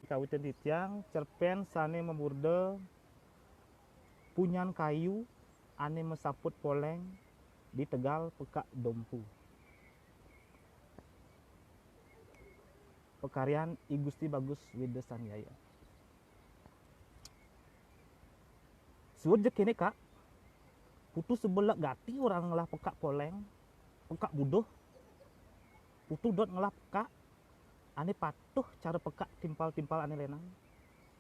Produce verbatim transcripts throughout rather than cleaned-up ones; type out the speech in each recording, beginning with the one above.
Kawitin titiang cerpen sane mamurda Punyan Kayu ane masaput poleng di tegal Pekak Dompu. Pakaryan I Gusti Bagus Wida Sanjaya. Suud ja kene, Kak. Putu sebelak gati orang ngelah pekak poleng, pekak buduh. Putu dot ngelah pekak ane patuh cara pekak timpal-timpal ane lenang,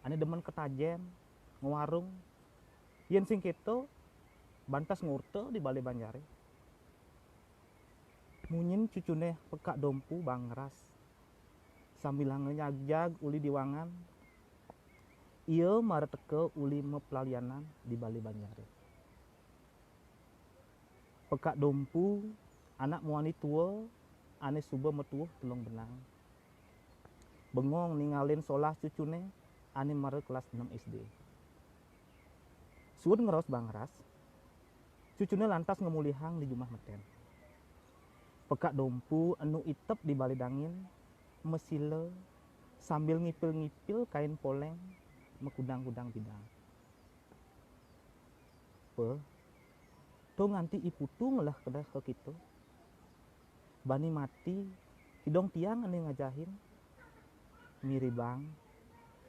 ane demen ketajen, ngewarung. Yen sing keto, bantas ngorta di bale banjare. Munyin cucune Pekak Dompu bangras. Sambilanga nyagjag uli diwangan, ia mara teka uli maplalianan di bale banjare. Pekak Dompu, anak muani tua, ane suba matuuh telung benang. Bengong ningalin solah cucune, ane mara kelas enem S D. Suud ngraos bangras, cucune lantas ngemulihang di jumah meten. Pekak Dompu enu itep di bale dangin, masila, sambil ngipil-ngipil kain poleng, makudang-kudang bidang. Pa, to nganti I Putu ngelah kedah ka kita. Bani mati, kidong tiang ane ngajahin. Miribang,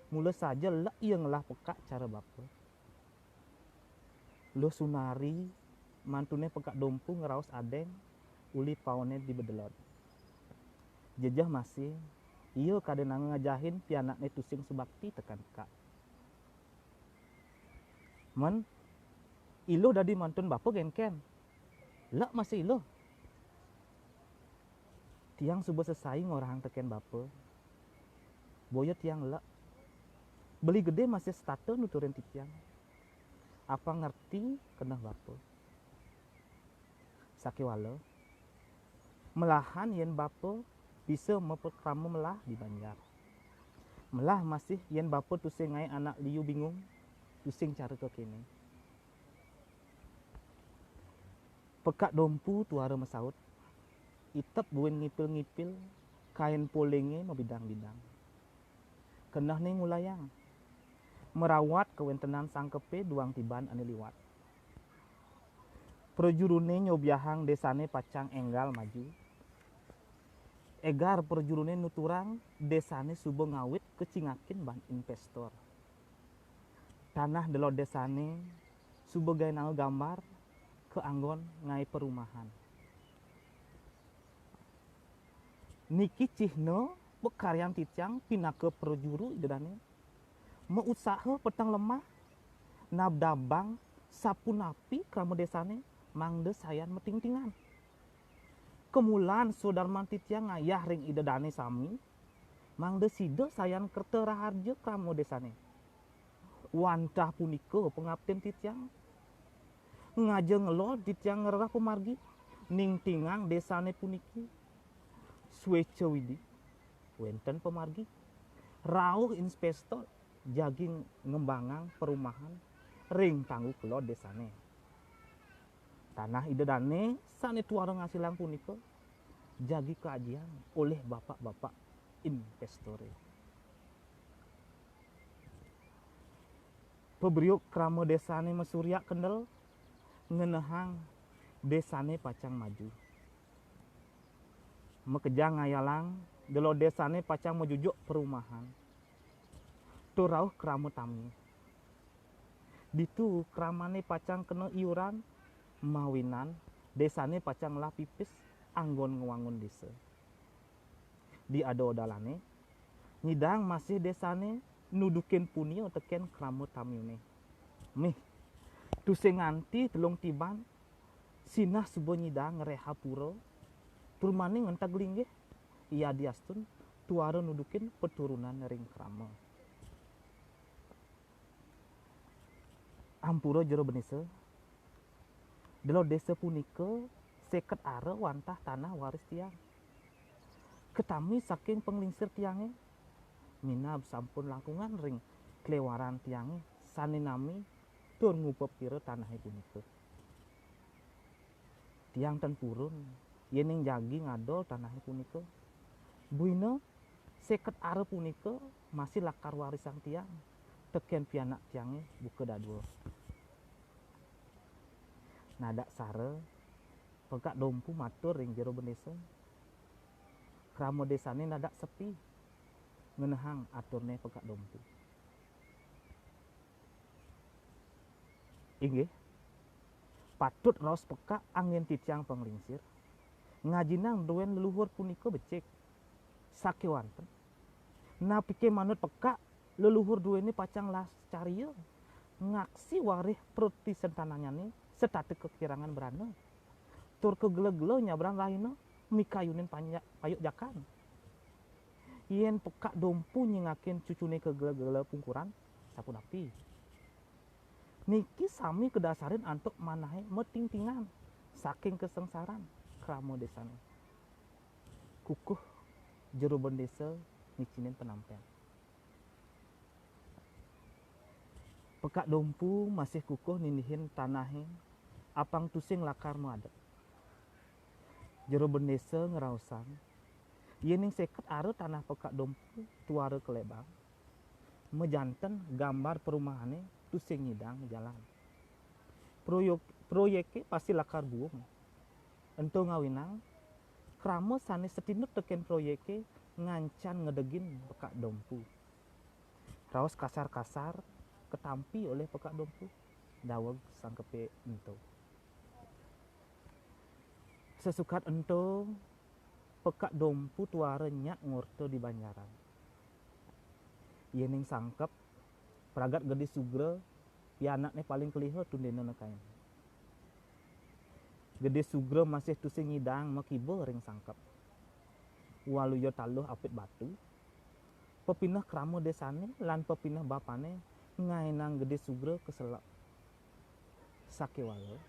mula saja lek ia ngelah pekak cara bapa. Luh Sunari, mantune Pekak Dompu ngraos adeng, uli paune di bedelod. Jejeh masih, ia kada nanga ngajahin pianakne tusing subakti teken pekak. Men, iluh dadi mantun bapa genken. Lek masih iluh. Tiang suba sesai ngorahang teken bapa. Boya tiang lek. Beli gede masih setata nuturin titiang. Apa ngerti keneh bapa. Sakewala, melahan yen bapa bisa mapakrama melah di banjar. Melah masih yen bapa tusing ngae anak liu bingung, tusing cara kekene. Pekak Dompu tuara masaut, itep buin ngipil-ngipil, kain polenge mabidang-bidang. Kenehne ngulayang. Marawat kawentenan sangkepe duang tiban ane liwat. Prajurune nyobiahang desane pacang enggal maju. Egar prajurune nuturang desane suba ngawit kacingakin ban investor. Tanah delod desane suba gaenanga gambar kaanggon ngae perumahan. Niki cihna pakaryan titiang pinaka prajuru Ida Dane. Mausaha peteng lemah, nabdabang sapunapi krama desane mangda sayan matingtingan. Kamulan sudarman titiang ngayah ring Ida Dane sami, mangda sida sayan kerta raharja krama desane. Wantah punika pangaptin titiang. Ngaja ngelod titiang ngrereh pamargi, ningtingang desane puniki. Swecha Widi, wenten pamargi. Rauh investor jagi ngembangang perumahan ring tanggu kelod desane. Tanah Ida Dane sane tuara ngasilang punika jagi kaajiang olih bapak-bapak investore. Pabriuk krama desane masuryak kendel, ngenehang desane pacang maju. Makejang ngayalang, delod desane pacang majujuk perumahan. Tur rauh krama tamiu. Ditu kramane pacang kena iuran, mawinan desane pacang ngelah pipis anggon ngwangun desa. Di ada odalane, nyidang masih desane nudukin punia teken krama tamiune. Mih, tusing nganti telung tiban, sinah suba nyidang ngrehab pura, tur mani ngenteg linggih, yadiastun tuara nudukin paturunan ring krama. Ampura Jero Benisa, delod desa punika seket ara wantah tanah waris tiang. Katami saking panglingsir tiange, minab sampun langkungan ring klewaran tiange sane nami tur ngupepira tanahe punika. Tiang tan purun, yening jagi ngadol tanahe punika. Buina Seket ara punika masih lakar warisang tiang teken pianak tiange buka dadua. Nadak sara, Pekak Dompu matur ring jero bendesa. Krama desane nadak sepi, ngenehang aturne Pekak Dompu. Inggih, patut raos pekak anggen titiang panglingsir, ngajinang druen leluhur punika becik. Sakewanten, napike manut pekak leluhur druene pacang las carya, ngaksi warih preti sentananyane setata kakirangan brana. Tur kagela-gela nyabran rahina mikayunin panjak payuk jakan. Yen Pekak Dompu nyingakin cucune kagela-gela pungkuran, sapunapi? Niki sami kadasarin antuk manahe matingtingan saking kasangsaran krama desane. Kukuh jero bendesa ngicinin penampen. Pekak Dompu masih kukuh nindihin tanahe apang tusing lakar maadep. Jero bendesa ngraosang, yening seket ara tanah Pekak Dompu tuara kalebang, majanten gambar perumahane tusing nyidang jalan. Proyek, proyeke pasti lakar buung. Ento ngawinang, krama sane satinut teken proyeke ngancan ngedegin Pekak Dompu. Raos kasar-kasar katampi olih Pekak Dompu daweg sangkepe ento. Sasukat ento, Pekak Dompu tuara nyak ngorta di banjaran. Yening sangkep, pragat Gede Sugra, pianakne paling keliha tundena nekain. Gede Sugra masih tusing nyidang makiba ring sangkep. Waluya taluh apit batu, pepineh krama desane lan pepineh bapane ngaenang Gede Sugra keselek. Sakewala,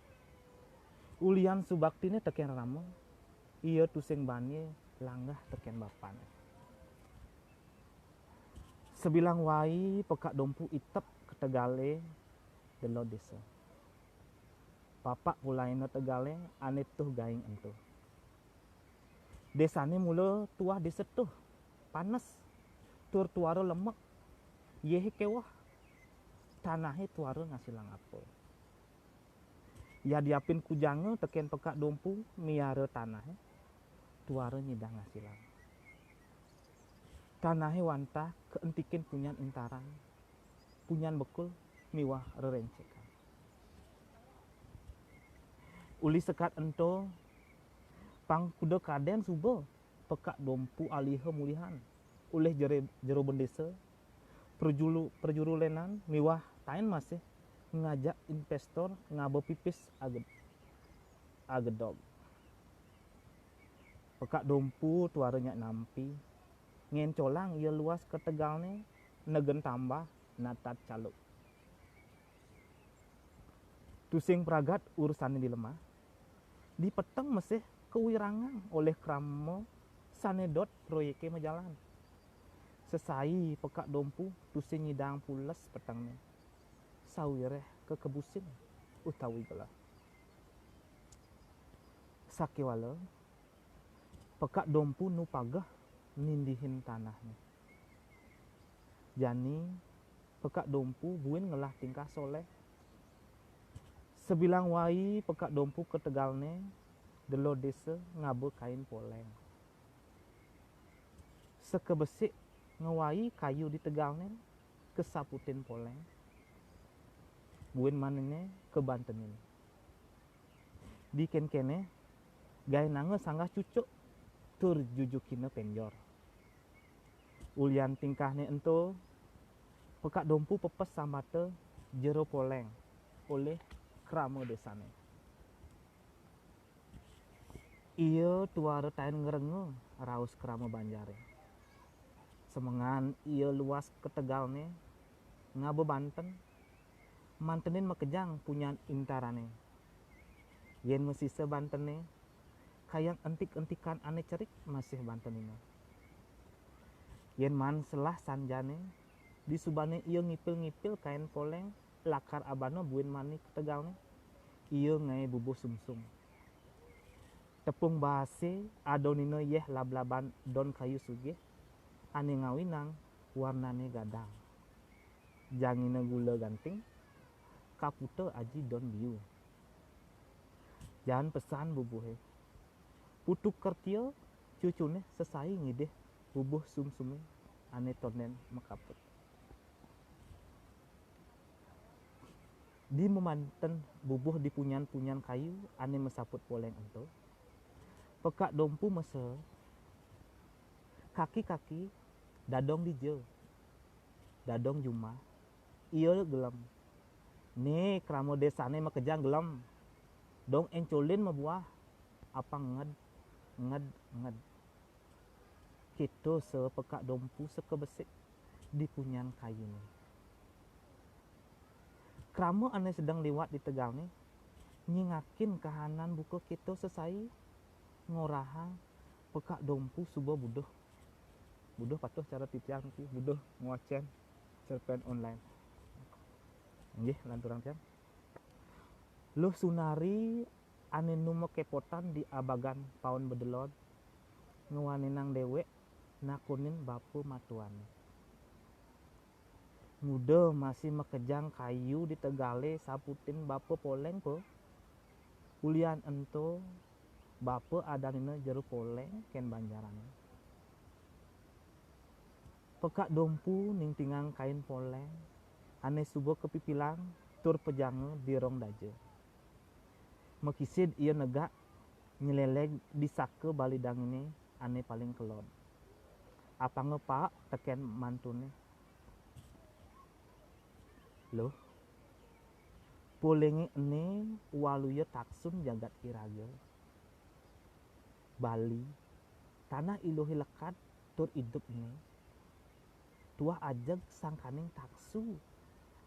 ulian subaktine teken rama, ia tusing bani langgah teken bapane. Sabilang wai Pekak Dompu itep ka tegale delod desa. Papak pulaina tegale ane tuh gaing ento. Desane mula tuah desa tuh, panes, tur tuara lemek, yehe keweh, tanahe tuara ngasilang apa. Yadiapin kujanga teken Pekak Dompu miara tanahe, tuara nyidang ngasilang. Tanahe wantah kaentikin punyan intaran, punyan bekul miwah rerencekan. Uli sekat ento, pang kuda kaden suba Pekak Dompu aliha mulihan olih jere-, jero bendesa, perjulu-, perjurulenan miwah tain masih ngajak investor ngaba pipis aged-, agedog. Pekak Dompu tuara nyak nampi, ngencolang ia luas ka tegalne negen tambah natat caluk. Tusing pragat urusane dilemah, dipeteng masih kawirangang olih krama sane dot proyeke majalan. Sesai Pekak Dompu tusing nyidang pules petengne, sawireh kakebusing utawi gelah. Sakewala, Pekak Dompu nu pageh nindihin tanahne. Jani, Pekak Dompu buin ngelah tingkah soleh. Sabilang wai Pekak Dompu ka tegalne, delod desa ngaba kain poleng. Sakabesik ngawai kayu di tegalne, kasaputin poleng. Buin manine kabantenin. Di kenkene, gaenanga sanggah cucuk tur jujukina penjor. Ulian tingkahne ento, Pekak Dompu pepes sambata jero poleng olih krama desane. Ia tuara tain ngrenga raos krama banjare. Semengan ia luas ka tegalne, ngaba banten, mantenin makejang punyan intarane. Yen masisa bantene, kayang entik-entikan ane cerik masih bantenina. Yen maan selah sanjane, disubane ia ngipil-ngipil kain poleng lakar abana buin mani ka tegalne, ia ngae bubuh sungsung. Tepung bahase adonina yeh lablaban don kayu sugih, ané ngawinang warnané gadang. Jangina gula ganting, kaputa aji don biu. Jaan pesan bubuhé. Putu kertia cucuné sesai ngidih bubuh sumsumé ané tondén makaput. Di mamanten bubuh di punyan-punyan kayu ané masaput poléng ento, Pekak Dompu mesa kaki-kaki dadong dija, dadong jumah, ia gelem. Né krama désané makejang gelem, dong éncolin mabuah, apang nged, nged, nged. Kéto sa Pekak Dompu seka besik di punyan kayuné. Krama ané sedeng liwat di tegalné, nyingakin kahanan buka kéto sesai, ngorahang Pekak Dompu suba buduh. Buduh patuh cara titiang niki, buduh ngwacén cerpén online. Inggih, lanturang tiang. Luh Sunari ané nu maképotan di abagan paun bedelod, ngwaninang déwék nakonin bapa matuané. Nguda masih makejang kayu di tegalé saputin bapa poléng pa? Ulian ento, bapa adanina jero poléng kén banjarané. Pekak Dompu ningtingang kain poléng ané suba kapipilang tur pejanga di rong daja. Makisid ia negak nyelelég di saka balidanginé ané paling kelod. Apanga paek tekén mantuné. Luh, poléngé ené waluya taksun jagat iraga. Bali, tanah iluhé lekad tur idup ené. Tuah ajeg sangkaning taksu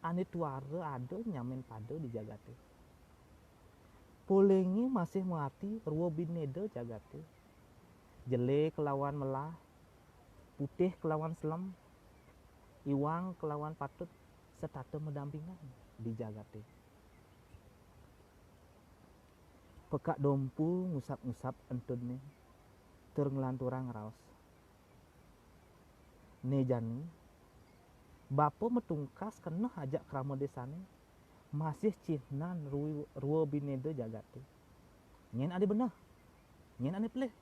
ané tuara ada nyamén pada di jagaté. Poléngé masih maarti rua binéda jagaté. Jelé kelawan melah, putih kelawan selem, iwang kelawan patut setata madampingan di jagaté. Pekak Dompu ngusap-ngusap entudné tur nglanturang ngraos. Né jani, bapa matungkas keneh ajak krama désané, masih cihnan rui-, rua binéda jagaté. Nyén ané beneh, nyén ané pelih.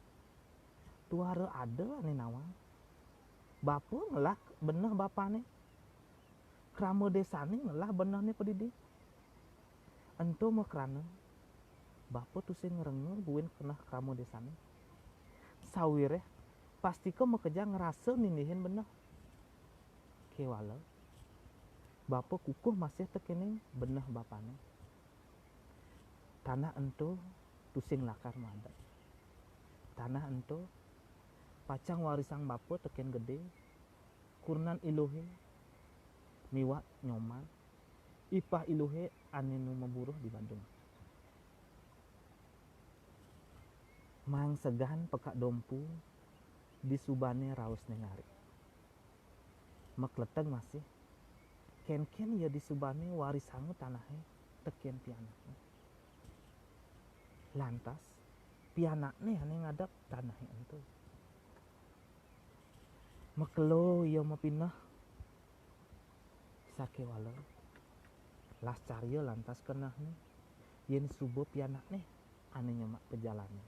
Tuara ada ané nawang. Bapa ngelah beneh bapané. Krama désané ngelah benehné padidi. Ento makrana bapa tusing ngrenga buin keneh krama désané. Sawiréh pastika makejang ngrasa nindihin beneh. Kéwala, bapa kukuh masih tekéning beneh bapané. Tanah ento tusing lakar madep. Tanah ento pacang warisang bapa tekén gedé, kurenan iluhé miwah Nyoman, ipah iluhé ané nu maburuh di Badung. Maang segan Pekak Dompu disubané raosné ngarit. Makleteg masih, kénkén ia disubané warisanga tanahé tekén pianakné. Lantas, pianakné ané ngadep tanahé ento. Makelo ia mapineh. Sakéwala, lascarya lantas kenehné, yén suba pianakné ané nyemak pajalané.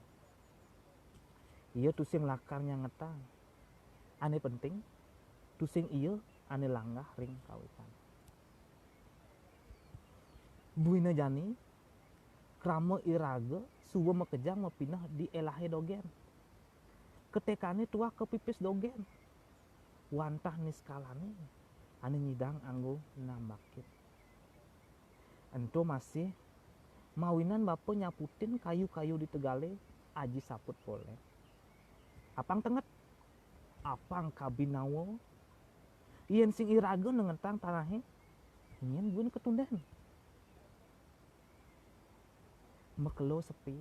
Ia tusing lakar nyangetang. Ané penting, tusing ia ané langgah ring kawitan. Buina jani, krama iraga suba makejang mapineh di elahé dogén. Ketekané tuah kapipis dogén. Wantah niskalané ané nyidang anggo nambakin. Ento masih mawinan bapa nyaputin kayu-kayu di tegalé aji saput poléng. Apang tenget, apang kabinawa, yén sing iraga nengetang tanahé, nyén buin katundén. Makelo sepi.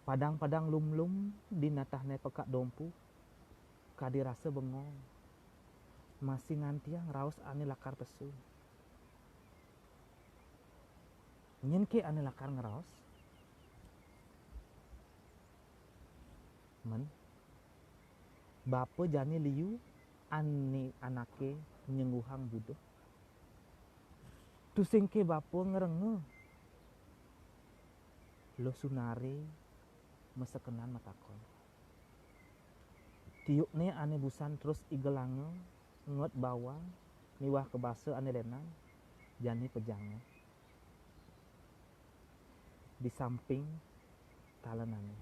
Padang-padang lumlum di natahné Pekak Dompu, kadi rasa bengong. Masih ngantiang raos ané lakar pesu. Nyén ké ané lakar ngraos? Men, Bapa jani liu ané anaké nyengguhang buduh. Tusing ké bapa ngrenga. Luh Sunari masekenan matakon. Tiukné ané busan terus igelanga ngot bawang miwah ka basa ané lénan, jani pejanga. Di samping talenané.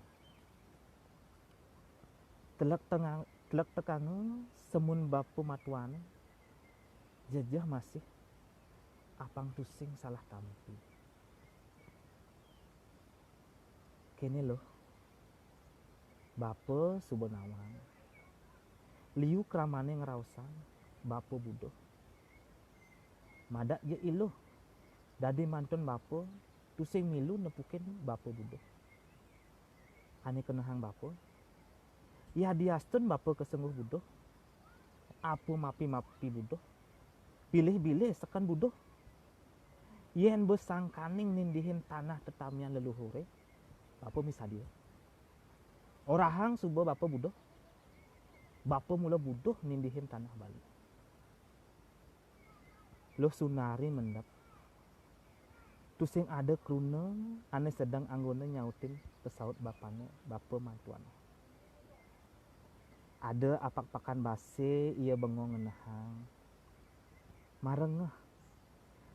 Telek tengang-, telek tekanga semun bapa matuané, jejeh masih apang tusing salah tampi. Kéné Luh, bapa suba nawang. Liu kramané ngraosang, bapa buduh. Madak ja I Luh, dadi mantun bapa, tusing milu nepukin bapa buduh. Ané kenehang bapa, yadiastun bapa kasengguh buduh, apa mapi-mapi buduh, bilih-bilih seken buduh. Yén ba sangkaning nindihin tanah tetamian leluhuré, bapa misadia. Orahang suba bapa buduh. Bapa mula buduh nindihin tanah Bali. Luh Sunari mendep. Tusing ada kruna ané sedeng anggona nyautin pasaut bapané, bapa matuané. Ada apak-pakan basé ia bengong ngenehang. Marengeh.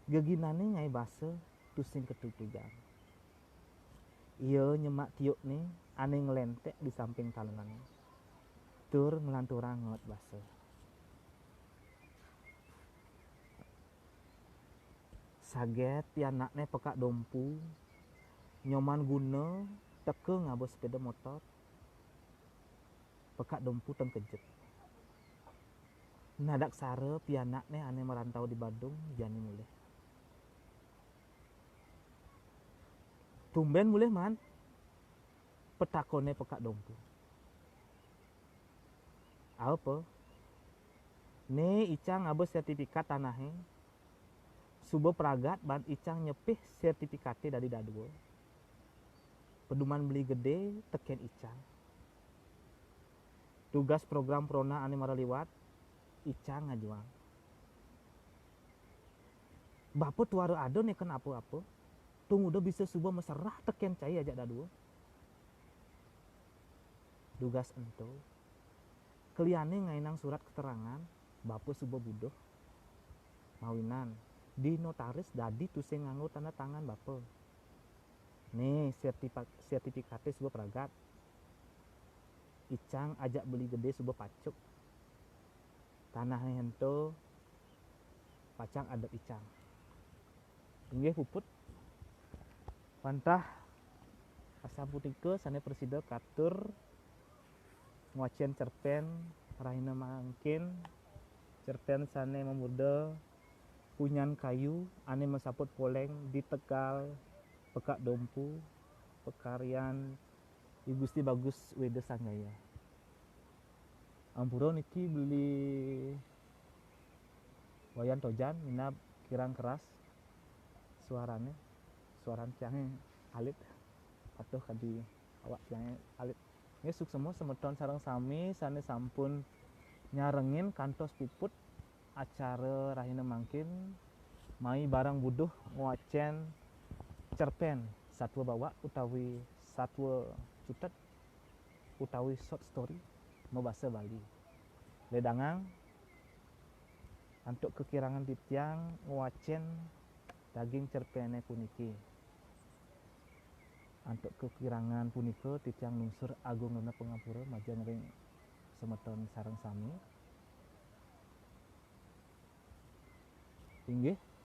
Geginané ngaé basa tusing katutujang. Ia nyemak tiukné ané nglentek di samping talenané. Tur nglanturang ngot basa. Saget pianakné Pekak Dompu, Nyoman Guna teka ngaba sepéda motor. Pekak Dompu tengkejut. Nadaksara pianakné ané merantau di Badung jani mulih. Tumbén mulih, Man? Petakoné Pekak Dompu. Apa? Né icang ngaba sertifikat tanahé, suba pragat ban icang nyepih sertifikaté dadi dadua. Peduman beli gedé tekén icang. Tugas program prona ané mara liwat, icang ngajuang. Bapa tuara ada neken apa-apa, tuara bisa suba maserah tekén cai ajak dadua. Dugas ento, keliané ngaénang surat keterangan bapa suba buduh. Mawinan, di notaris dadi tusing nganggo tanda tangan bapa. Né, sertipa-, sertifikaté suba pragat. Icang ajak beli gedé suba pacuk. Tanahé ento pacang adep icang. Inggih puput. Wantah asapunika sané prasida katur ngwacén cerpén rahina mangkin, cerpén sané mamurda Punyan Kayu ané masaput poléng di Tegal Pekak Dompu, pakaryan I Gusti Bagus Weda Sanjaya. Ampura niki beli Wayan Tojan minab kirang keras suarané, suaran tiangé alit, patuh kadi awak tiangé alit. Nggih, suksma semeton sareng sami sané sampun nyarengin kantos puput acara rahina mangkin, mai bareng buduh ngwacén cerpén Satwa Bawak utawi Satwa Cutet utawi short story mabasa Bali. Ledangang antuk kakirangan titiang ngwacén daging cerpéné puniki. Antuk kakirangan punika titiang nungsur agung rena pangampura majeng ring semeton sareng sami. Inggih,